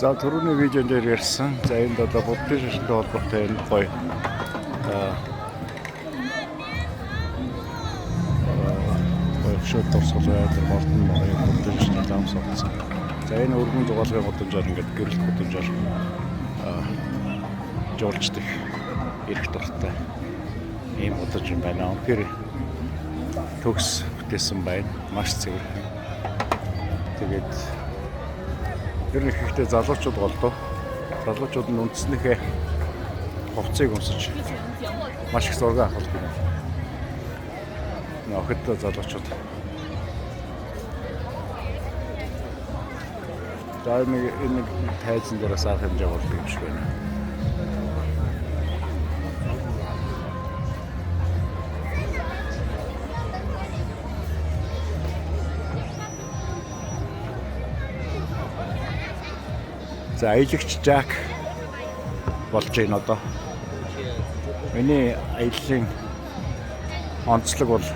За, түрүүний видеон дээр ярьсан. За, энд одоо буддын шашинтай холбоотой энэ гоё гоё хөшөө дурсгал байдаг. Мордон моён буддын шашны лам суулсан. За, энэ өргөн зугаалгын гудамжаар, ингээд гэрэлт гудамжаар жуулчдах ирэх дуртай ийм гудамж юм байна. Үнэхээр төгс бүтээсэн байна. Маш цэвэрхэн. Тэгээд ер нь ихэнхдээ залуучууд голдоо. Залуучууд нь үндснийхээ хувцсыг өмсөж маш их зураг авах юм. Охид залуучууд. За, энэ нэг тайзан дээр бас арга хэмжээ болдог юм шиг байна. За, аялагч Жак болж байна одоо. Миний аяллаа онцлог бол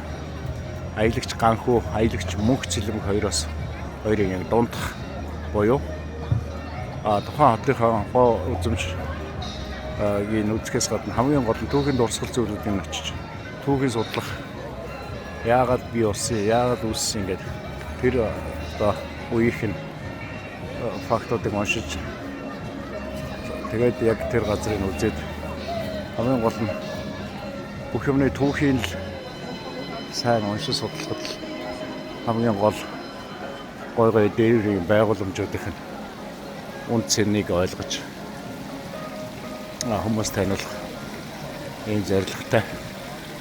аялагч Ганхүү, аялагч Мөнх Цэлмэг хоёроос хоёрын яг дундах буюу тухайн хотынхоо гоо үзэмж гийн үзэхээс гадна хамгийн гол нь түүхийн дурсгал зүйлүүдийг очиж түүхийн судлах, яагаад бий болсон, яагаад үүссэн гэдэг тэр одоо үеийнх нь фактуудыг уншиж, тэгээд яг тэр газрыг үзээд, хамгийн гол нь бүх юмны түүхийн л сайн уншиж судлахад л хамгийн гол гой гой дээврийн байгууламжуудын үнэ цэнийг ойлгож хүмүүс таниулах ийм зорилготой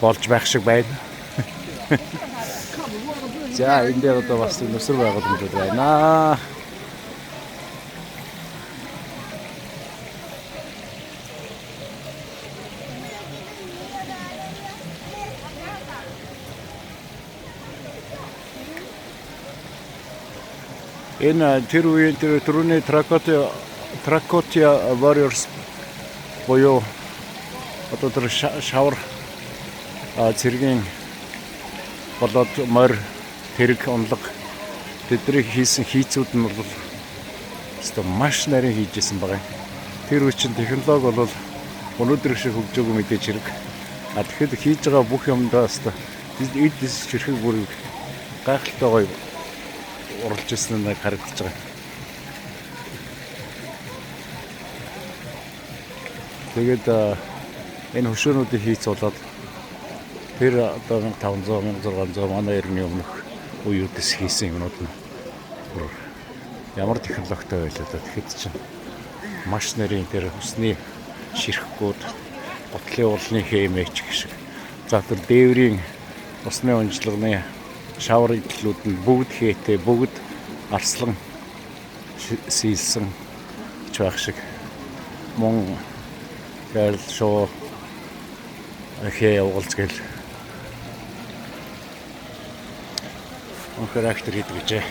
болж байх шиг байна. За, энэ дээр одоо бас нүсэр байгууламжууд байна. Энэ тэр үеийн тэр түрүүний Terracotta Warriors буюу одоо тэр шавар цэргийн болоод морь, тэрэг, унлаг тэднийг хийсэн хийцүүд нь бол ёстой маш нарийн хийж исэн байгаа. Тэр үе чинь технологи бол өнөөдөр шиг хөгжөөгүй, мэдээж хэрэг. А тэгэхэд хийж байгаа бүх юмдаа ёстой эд эс чирхэг бүрийг гайхалтай гоё уралж ирсэн нь харагдаж байгаа. Тэгээд энэ хөшөөнүүдийг хийц болоод тэр одоо 1500, 1600 манай эртний өмнөх үеүүдээс хийсэн юмнууд нь бүр ямар технологитой байлаа да. Тэгэхэд чинь маш нарийн тэр усны ширхгүүд, гутлын уулны хэмээч гэх шиг. За, тэр дээврийн усны унжлагны шавар идлүүд нь бүгд хээтэй, бүгд арслан сийлсэн ч байх шиг мөн гээл шуу хээ угалц гэл үнэхээр актер хийдэг гэжээ.